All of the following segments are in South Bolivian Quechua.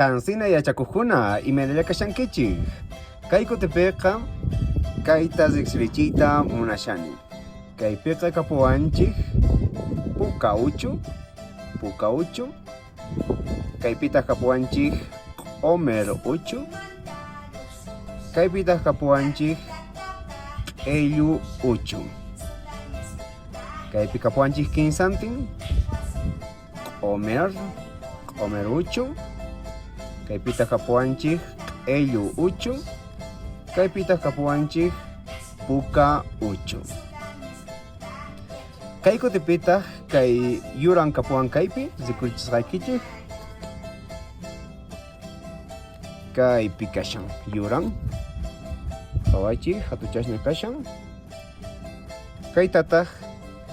Qansina yachakojkuna, imaynalla kashankichej? Kay kutipeqa kayta riqsirichiyta munashani. Kaypiqa kapuwanchej puka uchu, puka uchu. Kaypitaj kapuwanchej q'omer uchu. Kaypitaj kapuwanchej q'ellu uchu. Kaypi kapuwanchej kinsantin q'omer, q'omer uchu. Kaypitaj kapuwanchej q'ellu uchu. Kaypitaj kapuwanchej puka uchu. Kay kutipitaj kay yuran kapuwan kaypi rikurichisqaykichej. Kaypi kashan yuran. Qhawaychej jatuchasña kashan. Kaytataj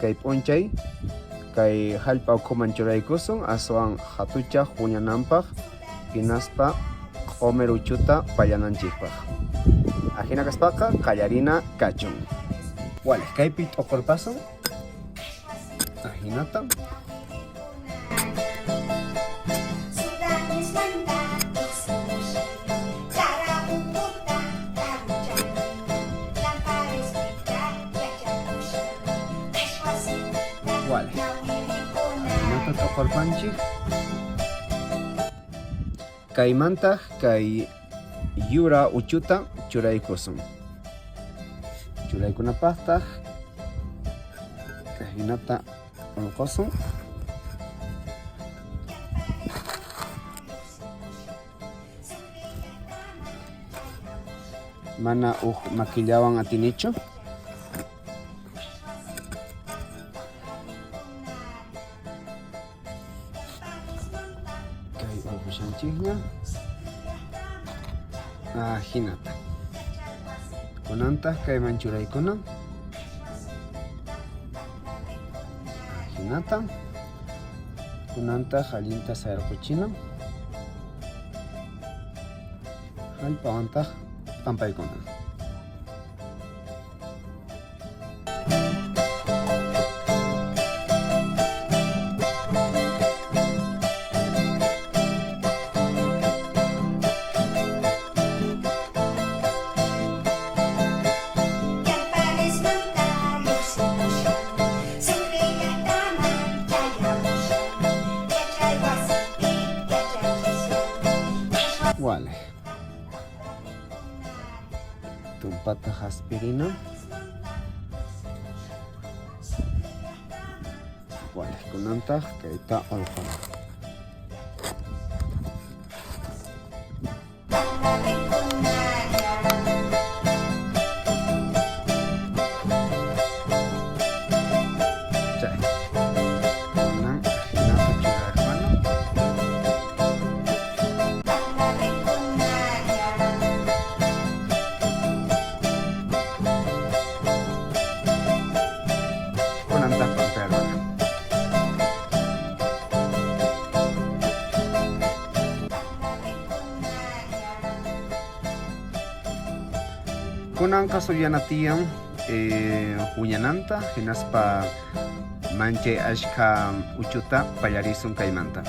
kay p'unchay kay jallp'a ukhuman churaykusun aswan jatuchaj wiñananpaj hinaspa q'omer uchuta pallananchejpaj. Ajina kaspaqa qallarina kachun. Walej, kaypi t'oqorpasun. Ajinata. Walej. Ajinata t'oqorpanchej. Kaymantaj kay yura uchuta churaykusun. Churaykunapajtaj kajinata orqosun. Mana uj makillawan atinichu. Kay orqoshanchikña. Ajinata. Kunantaj kayman churaykuna. Ajinata. Kunantaj allinta sayarquchina. Jallp'awantaj p'ampaykuna. Wale. Tumpata aspirina. Walejkunantaj kayta orqhona. Chay. Kunan ajinata churarpana. Kunantaj p'ampayarpana. Kunanqa suyana tiyan wiñananta hinaspa manchay ashkha uchuta pallarisun kaymanta.